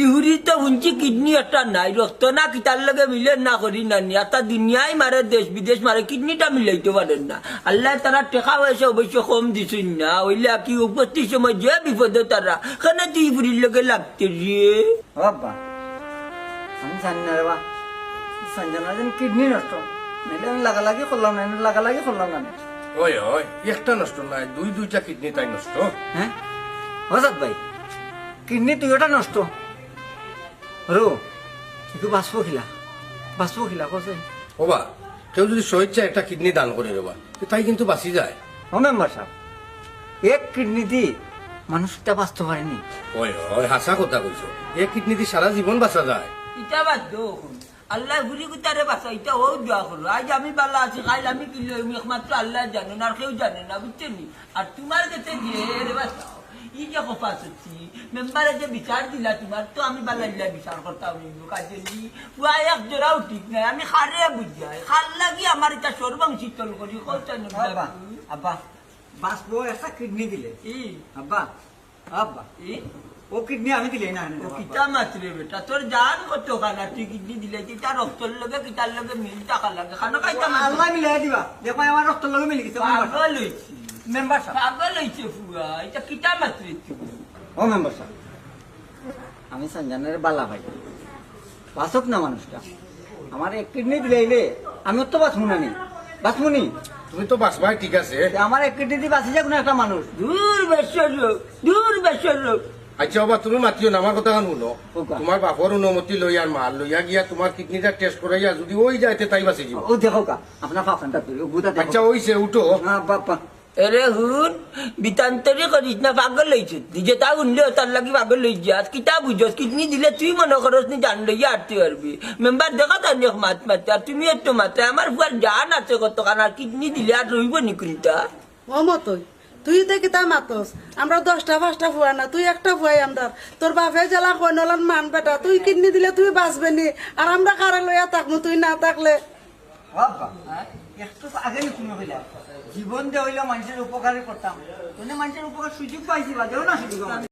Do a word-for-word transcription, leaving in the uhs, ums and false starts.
ইহুরি তো হুনছি কিডনি একটা নাই, রক্ত না কিতার লগে মিলে না করি না নি। আতা দুনিয়ায় মারে, দেশ বিদেশ মারে, কিডনিটা মিলাইতো পারের না। আল্লায় তারার টেকা পয়সা অবশ্য কম দিছইন না, অইলে কি উপস্থিত সময় যে বিপদো তারা, কেনে তুই ইহুরির লগে লাগতে রে? ও আব্বা, আমি জানি না রে বা। সঞ্জনার যেন কিডনি নষ্ট। নাইলে আমি লাগালাগি করলাম না, আমি লাগালাগি করলাম না। ওই, ওই, একটা নষ্ট নায়, দুই দুইটা কিডনি তাই নষ্ট। হ্যাঁ? হজরত ভাই, কিডনি দুইটা নষ্ট। রো, একটু বাঁচবো কিলা? বাঁচবো কিলা, কছে? ওবা, কেউ যদি স্বেচ্ছায় একটা কিডনি দান করে রে বা, তো তাই কিন্তু বাঁচি যায়। ও মেম্বার সাহেব, এক কিডনি দি মানুষটা বাঁচতে পারেনি। ওই, ওই, হাছা কথা কইছো। এক কিডনি দি সারা জীবন বাঁচা যায়। ইটা বাদ দেও অখন। আল্লায় হুরি গুতারে বাঁচা, ইটা অউ দোয়া করো। আইজ আমি বালা আছি, কাইল আমি কিলা অইমু, একমাত্র আল্লায় জানইন, আর কেউ জানে না, বুঝছো নি? আর তুমার গেছে গিয়া রে বাঁচাও। ই যে কথা সত্যি, মেম্বারে যে বিচার দিলা তুমার, তো আমি বালা ইলা বিচার করতাম অইবো, কাজে নি। ওয়া এক জোড়াও ঠিক নাই, আমি কারে বুঝাই, কার লাগি আমার ইটা সর্বাং শীতল করি, কও চাই না আব্বা, আব্বা, বাঁচবো একটা কিডনি দিলে। ই? আব্বা, আব্বা, ই? ও কিডনি আমি দিলে না, না, ও আব্বা। কিতা মাতরে বেটা, তোর জান কত খানা, তুই কিডনি দিলে, তুই তার রক্তর লগে, কিতার লগে মিল থাকা লাগে, খানো খাইতাম না। আল্লায় মিলাই দিবা। দেখো, আমার রক্তর লগে মিলি গেছে, মেম্বার সাহেব। পাগল অইছে। মেম্বার সাহেব। পাগল অইছে পুয়া, ইটা কিতা মাতরে তুই? ও মেম্বার সাহেব, আমি সঞ্জনারে বালা পাই। বাঁচক না মানুষটা। আমার এক কিডনি দিলাইলে আমি তো বাঁচমু না নি। বাঁচমু নি? তুমি তো বাঁচবায়, ঠিক আছে। তে আমার এক কিডনি দি বাঁচি যাক না একটা মানুষ। দূর বেশ্বর লোক, দূর বেশ্বর লোক। আচ্ছা বাবা, তুমি মাতিও না, আমার কথা খান হুনো। ওকা। তুমার বাপর অনুমতি লই আর মার লইয়া গিয়া তুমার কিডনিটা টেস্ট করাইয়া যদি অই যায় তে তাই বাঁচি যাইবো। ও দেখো কা, আপনার ফাফানটা তুই, ও গুতা দেখো। আচ্ছা, অইছে, উঠো। না, বাপ্পা। এরে হুন, বিতান্তরি করিস না, পাগল অইছস। নিজে তা হুনলে তার লাগি পাগল অইযাস। কিতা বুঝস, কিডনি দিলে তুই মনো করস নি জান লইয়া আটতে পারবি। মেম্বার দেখো তার নিয়ক মাত মাতে, আর তুমি একটু মাতে। আমার পুয়ার জান আছে কতখান, আর কিডনি দিলে আর রইবো নি কুনটা? ও মতই, তুই তে কিতা মাতস? আমরা দশটা পাঁচটা পুয়া না, তুই একটা পুয়াই আমরার। তোর বাপে যেলা কইন অলান মান বেটা, তুই কিডনি দিলে তুই বাঁচবে নি, আর আমরা কারে লইয়া থাকমু তুই না থাকলে? বাবা, একটু আগে নি তুমি কইলা, জীবন দে অইলে মানষর উপকারই করতাম। তুমি মানষর উপকার সুযোগ পাইছি বা, দেও না সুযোগ আমারে।